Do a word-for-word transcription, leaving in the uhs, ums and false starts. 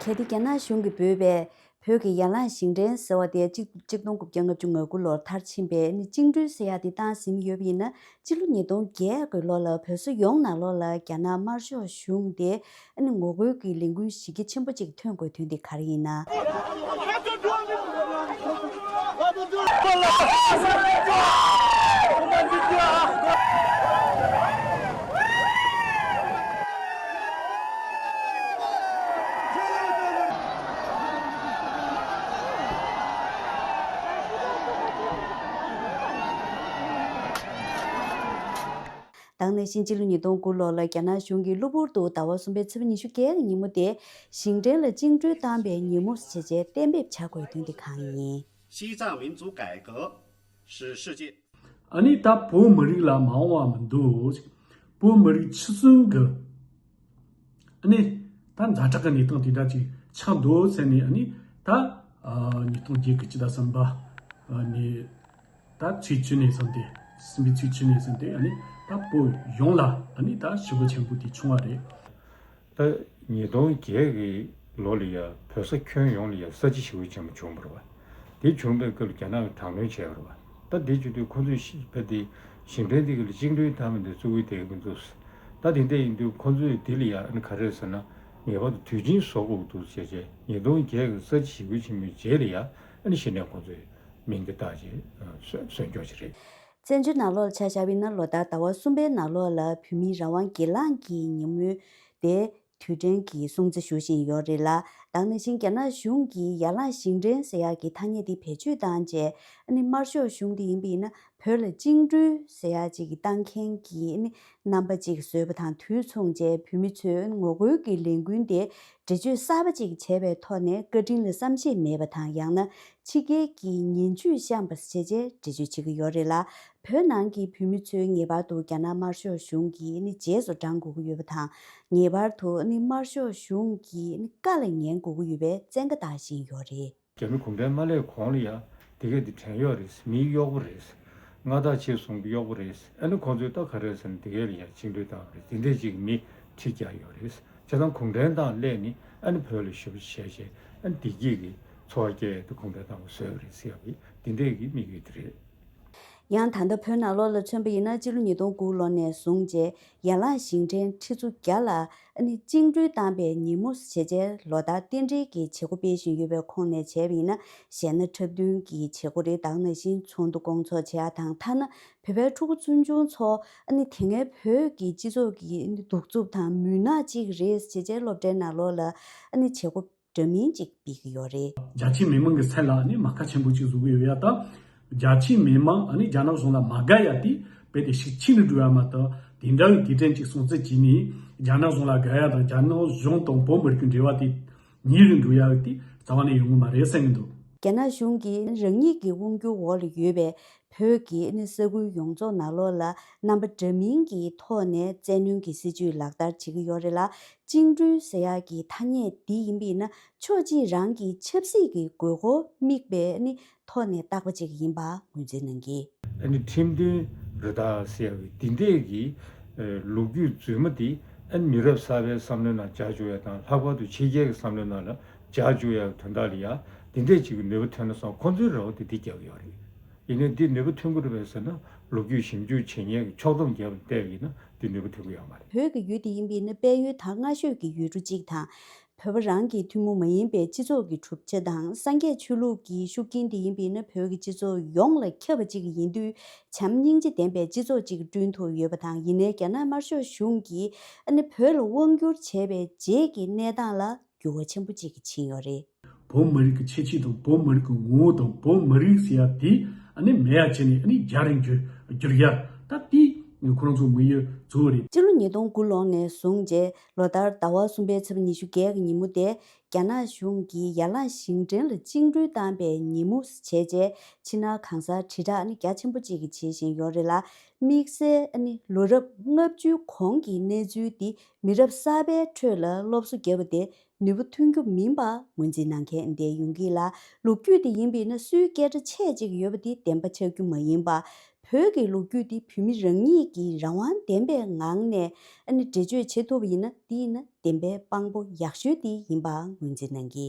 གལ་ཏེ་རྒྱ་ནག་གཞུང་གིས་འབོད་པའི་བོད་ཀྱི་ཡར་ལངས་ཞིང་བྲན་ཟེར་བ་དེ་གཅིག་གཅིག་སྟོང་དགུ་བརྒྱ་ལྔ་བཅུ་ང་དགུ་ལོར་མཐར་ཕྱིན་པའི་ནི་བཅིངས་འགྲོལ་ཟེར་ཡག་དེ་བཏང་ཟིན་ཡོད་པ་ཡིན་ན། སྤྱི་ལོ་ཉིས་སྟོང་བརྒྱད་ཀྱི་ལོ་ལ་བོད་ས་ཡོངས་ནང་ལོགས་ལ་རྒྱ་ནག་དམར་ཤོག་གཞུང་དེ་ཨ་ནི་ངོ་རྒོལ་གྱི་ལས་འགུལ་གཞི་རྒྱ་ཆེན་པོ་ཅིག་ཐོན་དགོས་དོན་དེ་ག་རེ་ཡིན་ན། ད་ག་ནང་བཞིན་སྤྱི་ལོ་ཉིས་སྟོང་དགུ་ལོ་ལ་རྒྱ་ནག་གཞུང་གིས་གློ་བུར་དུ་ཟླ་བ་གསུམ་པའི་ཚེས་པ་ཉི་ཤུ་བརྒྱད་ཀྱི་ཉིན་མོ་དེ་ཞིང་བྲན་ལ་བཅིངས་འགྲོལ་བཏང་པའི་ཉིན་མོ་ཞེས་བྱས་གཏན་འབེབས་བྱ་དགོས་དོན་དེ་གང་ཡིན། 西藏民族改革使世界 ཨ་ནི་ད་བོད་མི་རིགས་ལ་མ་འོངས་པ་མི་འདུག་བོད་མི་རིགས་ཕྱི་ཚུལ་གྱི་ཨ་ནི་ད་ཛ་དྲག་གི་གནས་སྟངས་དེ་འདྲ་ཅིག་ཆགས་འདུག་ཟེར་ནས། ཨ་ནི་ད་ཨ་ཉིས་སྟོང་བརྒྱད་ཀྱི་སྤྱི་ཟླ་གསུམ་པ་ཨ་ནི་ད་ཚེས་བཅུ་ནས་བཟུང་སྟེ། གསུམ་པའི་ཚེས་བཅུ་ནས་བཟུང་སྟེ། ཨ་ནི་ད་བོད་ཡོངས་ལ་ཨ་ནི་ད་ཞི་རྒོལ་ཆེན་པོ་དེ་བྱུང་བ་རེད། ད་ཉིས་སྟོང་བརྒྱད་ཀྱི་ལོ་ལ་ཡ་བོད་ས་ཁྱོན་ཡོངས་ལ་ཡ་ས་བྱི་ཞི་རྒོལ་ཆེན་པོ་བྱུང་བ་རེད་བ། དེ་བྱུང་བའི་སྐབས་ལ་རྒྱ་ནག་གིས་དྲག་གནོན་བྱས་པ་རེད་བ། ད་དེ་བྱེད་དུས་ཁོ་ཚོས་ཤི་བ་དེ་ཞིང་བྲན་དེ་ག་ལ་བཅིངས་འགྲོལ་བཏང་བ་འདི་གཙོ་བོའི་དེ་གི་འདུག་ད་དེ་འདྲ་ཡིན་དུས་ཁོ་ཚོས་དེ་ལ་ཡ་ཨ་ནི་ག་རེ་ཟེར་ན། ངེས་པར་དུ་དུས་ཆེན་བཟོ་དགོས་འདུག་ཟེར་བྱས། ཉིས་སྟོང་བརྒྱད་ཀྱི་ས་བྱི་ཞི་རྒོལ་ཆེན་མོའི་རྗེས་ལ་ཡ་ཨ་ནི་གཞི་ནས་ཁོ་ཚོས་མིང་དེ་བཏགས་བྱས་སོན་སོན་སྐྱོར་ཞིག་རེད། བཙན་བྱོལ་ནང་ལོགས་ལ་ཆ་བཞག་པ་ཡིན་ན། ལོ་ལྟར་ཟླ་བ་གསུམ་པའི་ནང་ལོགས་ལ་བོད་མིའི་རང་དབང་སྒེར་ལངས་ཀྱི་ཉིན་མོ་དེ་དུས་དྲན་གྱི་སྲུང་བརྩི་ཞུ་བཞིན་ཡོད་རེད་ལ། ད་ག་ནང་བཞིན་རྒྱ་ནག་གཞུང་གིས་ཡར་ལངས་ཞིང་བྲན་ཟེར་ཡག་གི་ཐ་སྙད་དེ་བེད་སྤྱོད་བཏང་རྗེས། ཨ་ནི་དམར་ཤོག་གཞུང་དེ་ཡིན་པ་ཡིན་ན་བོད་ལ་བཅིངས་འགྲོལ་ཟེར་ཡག་ཅིག་བཏང་མཁན་གྱི་ཨ་ནི་རྣམ་པ་ཅིག་བཟོས་པ་དང་དུས་མཚུངས་བྱས། བོད་མི་ཚོས་ངོ་རྒོལ་གྱི་ལས་འགུལ་དེ་འགྲེལ་བརྗོད་གསར་པ་ཅིག་བྱས་པའི་ཐོག་ནས་བཀའ་དྲིན་ལ་བསམ་ཤེས་མེད་པ་དང་། ཡང་ན་ཕྱི་རྒྱལ་གྱི་ངན་ཇུས་བཤམས་པ་བྱས་རྗེས་འགྲེལ་བརྗོད་བྱེད་ཀྱི་ཡོད་རེད་ལ། བོད་ནང་གི་བོད་མི་ཚོས་ངེས་པར་དུ་རྒྱ་ནག་དམར་ཤོག་གཞུང་གི་ནི་རྗེས་སུ་འབྲང་དགོས་ཀྱི་ཡོད་པ་དང་། ངེས་པར་དུ་ནི་དམར་ཤོག་གཞུང་གི་ནི་བཀའ་ལ་ཉན་དགོས་ཀྱི་ཡོད་པའི་བཙན་བཀའ་བཏང་བཞིན་ཡོད་རེད། རྒྱ་མི་གུང་ཁྲན་མ་སླེབས་གོང་ལ་ཡ་དེ་གས་དེ་བྲན་གཡོག་རེད། མིའི་གཡོག་པོ་རེད། མངའ་བདག་ཆེད་བཟུང་གི་གཡོག་པོ་རེད། ཨ་ནི་ཁོང་ཚོས་ད་ག་རེ་ཟེར་ན་དེ་གས་ལ་ཡ་བཅིངས་འགྲོལ་བཏང་བ་རེད། དེ་འདྲས་ཅིག་མི་ཁྲི་བརྒྱ་ཡོད་རེད། བྱས་ཙང་གུང་ཁྲན་ཏང་སླེབས་ནས་ཨ་ནི་བོད་ལ་ཞེ་པོ་བྱས་བྱས། ཨ་ནི་བདེ་སྐྱིད་ཀྱི་འཚོ་བ་སྐྱེལ་ཏེ་གུང་ཁྲན་ཏང་ལ་བཟོས་པ་རེད་ཟེར་ཡག་གི་དེ་འདྲས་ཀྱི་དམིགས་ཡུལ་དེ་རེད། ཡང་ད་ལྟ་བོད་ནང་ལོགས་ལ་མཚོན་པ་ཡིན་ན། སྤྱི་ལོ་ཉིས་སྟོང་དགུ་ལོ་ནས་བཟུང་བྱས་ཡར་ལངས་ཞིང་བྲན་ཁྲི་ཚོ་བརྒྱ་ལ་ཨ་ནི་བཅིངས་འགྲོལ་བཏང་པའི་ཉིན་མོ་བྱས་རྗེས་ལོ་ལྟར་རྟེན་འབྲེལ་གྱི་བྱེད་སྒོ་སྤེལ་བཞིན་ཡོད་པའི་ཁོངས་ནས་བྱས་པ་ཡིན་ན། གཞས་སྣ་འཁྲབ་སྟོན་གྱི་བྱེད་སྒོ་རེད། ད་ག་ནང་བཞིན་ཚོགས་འདུ་སྐོང་ཚོགས་བྱེད་ཡག་དང་། ཐ་ན་བོད་པའི་ཕྲུ་གུ་ཆུང་ཆུང་ཚོ་ཨ་ནི་དེ་སྔའི་བོད་ཀྱི་སྤྱི་ཚོགས་ཀྱི་ཨ་ནི་གདུག་རྩུབ་དང་མུན་ནག་ཅིག་རེད་བྱས་རྗེས་སློབ་གྲྭའི་ནང་ལོགས་ལ་ཨ་ནི་བྱེད་སྒོ་འདྲ་མིན་ཅིག་སྤེལ་གྱི་ཡོད་རེད། རྒྱ་ཆེའི་མི་མང་གི་སེམས་ལ་ནི་རྨ་ཁ་ཆེན་པོ་ཅིག་བཟོ་གི་ཡོད་ཡ་དང་། རྒྱ་ཆེའི་མི་མང་ཨ་ནི་རྒྱ་ནག་གཞུང་ལ་མ་དགའ་ཡ་དེ་རྦད་དེ་ཤུགས་ཆེ་རུ་འགྲོ་ཡ་མ་གཏོགས། དེ་འདྲ་བའི་རྒྱལ་ཕྲན་ཅིག་སྲུང་བརྩི་བྱས་ནས་རྒྱ་ནག་གཞུང་ལ་དགའ་ཡ་དང་། རྒྱ་ནག་གཞུང་དང་བོད་མི་རིགས་ཀྱི་འབྲེལ་བ་དེ་ཉེ་རུ་འགྲོ་ཡ་དེ་རྩ་བ་ནས་ཡོང་གི་མ་རེད་བསམ་གྱི་འདུག་རྒྱ་ནག་གཞུང་གིས་རང་ཉིད་ཀྱི་དབང་སྒྱུར་འོག་ལ་ཡོད་པའི་བོད་ཀྱི་ནི་ས་ཁུལ་ཡོངས་རྫོགས་ནང་ལོགས་ལ་རྣམ་པ་འདྲ་མིན་གྱི་ཐོག་ནས་བཙན་གནོན་གྱི་སྲིད་བྱུས་ལག་བསྟར་བྱེད་ཀྱི་ཡོད་རེད་ལ། བཅིངས་འགྲོལ་ཟེར་ཡག་གི་ཐ་སྙད་འདི་ཡིན་པ་ཡིན་ན་ཕྱོགས་གཅིག་རང་གི་ཆབ་སྲིད་ཀྱི་དགོས་མཁོ་དམིགས་པའི་ནི་ཐོག་ནས་བཏགས་པ་ཅིག་ཡིན་པ་ངོས་འཛིན་གནང་གི། ཨ་ནི་ཁྲིམས་མཐུན་རེད་ད་ཟེར་ཡག་གི་འདི་འདྲས་ཀྱི་ལོ་རྒྱུས་རྫུན་མ་འདི་ཨ་ནི་མི་རབས་གསར་པའི་བསམ་བློའི་ནང་འཇགས་བཅུག་ཡག་དང་། ལྷག་པར་དུ་ཕྱི་རྒྱལ་གྱི་བསམ་བློའི་ནང་ལ་འཇགས་བཅུག་ཡག་གི་དོན་དག་ལ་ཡ་འདི་འདྲས་ཅིག་གི་ནུས་པ་ཐོན་ན་བསམ། ཁོང་ཚོའི་རེ་བ་དེ་འདི་རྒྱབ་ཡོད་རེད། ཡིན་ནའི་འདི་ནུས་པ་ཐོན་གྱི་རེད་པས་ཟེར་ན། ལོ་རྒྱུས་ཞིབ་འཇུག་བྱེད་མཁན་གྱི་ཕྱོགས་བསྡོམས་བརྒྱབ་ནས་བལྟས་པ་ཡིན་ན་འདི་ནུས་པ་ཐོན་གྱི་ཡོད་མ་རེད། བོད་ཀྱི་ཡུལ་དེ་ཡིན་པ་ཡིན་ན་དཔལ་ཡོན་དར་སྔ་ཤོས་ཀྱི་ཡུལ་གྲུ་གཅིག་དང་། བོད་པ་རང་གི་ཐུན་མོང་མ་ཡིན་པའི་སྤྱི་ཚོགས་ཀྱི་གྲུབ་ཆ་དང་སངས་རྒྱས་ཆོས་ལུགས་ཀྱི་ཤུགས་རྐྱེན་དེ་ཡིན་པ་ཡིན་ན་བོད་ཀྱི་སྤྱི་ཚོགས་ཡོངས་ལ་ཁྱབ་པ་གཅིག་ཡིན་དུས། བྱམས་སྙིང་རྗེ་ལྡན་པའི་སྤྱི་ཚོགས་གཅིག་བསྐྲུན་ཐུབ་ཡོད་པ་དང་། ཡིན་ནའི་རྒྱ་ནག་དམར་ཤོག་གཞུང་གིས་ཨ་ནི་བོད་ལ་དབང་བསྒྱུར་བྱས་པའི་རྗེས་ཀྱི་གནས་སྟངས་ལ་འགྱུར་བ་ཆེན་པོ་གཅིག་ཕྱིན་ཡོད་རེད། བོད་མི་རིགས་ཀྱི་ཁྱད་ཆོས་དང་། བོད་མི་རིགས་ཀྱི་ངོ་བོ་དང་། བོད་མི་རིགས་ཟེར་ཡ་དེ་ཨ་ནི་མེད་ཡ་བྱས་ནས་ཨ་ནི་རྒྱ་རུ་འགྱུར་འགྱུར་ཡ། ད་དེ་ཁོ་རང་ཚོ་དམིགས་ཡུལ་གཙོ་བོ་རེད། སྤྱི་ལོ་ཉིས་སྟོང་དགུ་ལོ་ནས་བཟུང་རྗེས་ལོ་ལྟར་ཟླ་བ་གསུམ་པའི་ཚེས་པ་ཉི་ཤུ་བརྒྱད་ཀྱི་ཉིན་མོ་དེ་རྒྱ་ནག་གཞུང་གིས་ཡར་ལངས་ཞིང་བྲན་ལ་བཅིངས་འགྲོལ་བཏང་པའི་ཉིན་མོ་བྱས་རྗེས་ཕྱི་ནང་གང་སར་དྲིལ་བསྒྲགས་ནི་རྒྱ་ཆེན་པོ་གཅིག་གིས་བྱེད་བཞིན་ཡོད་རེད་ལ། དམིགས་བསལ་ནི་ལོ་རབས་ལྔ་བཅུའི་གོང་གི་གནས་ཚུལ་འདི་མི་རབས་གསར་པའི་ཁྲོད་ལ་སློབ་གསོ་བརྒྱབ་པ་དེ་ནུས་པ་ཐོན་རྒྱུ་མིན་པ་ངོས་འཛིན་གནང་མཁན་འདི་ཡོང་གི་ལ། ལོ་རྒྱུས་དེ་ཡིན་པས་ན་སུའི་སྐད་སྒྲ་ཆེ་གཅིག་ཡོད་པ་དེ་བདེན་པ་ཆགས་རྒྱུ་མ་ཡིན་པ། བོད་ཀྱི་ལོ་རྒྱུས་འདི་བོད་མི་རང་ཉིད་ཀྱིས་རང་དབང་ལྡན་པའི་ངང་ནས་ཨ་ནི་འགྲེལ་བརྗོད་བྱེད་ཐུབ་པ་ཡིན་ན། འདི་ཡིན་ན་བདེན་པའི་དཔང་པོ་ཡག་ཤོས་དེ་ཡིན་པ་ངོས་འཛིན་གནང་གི།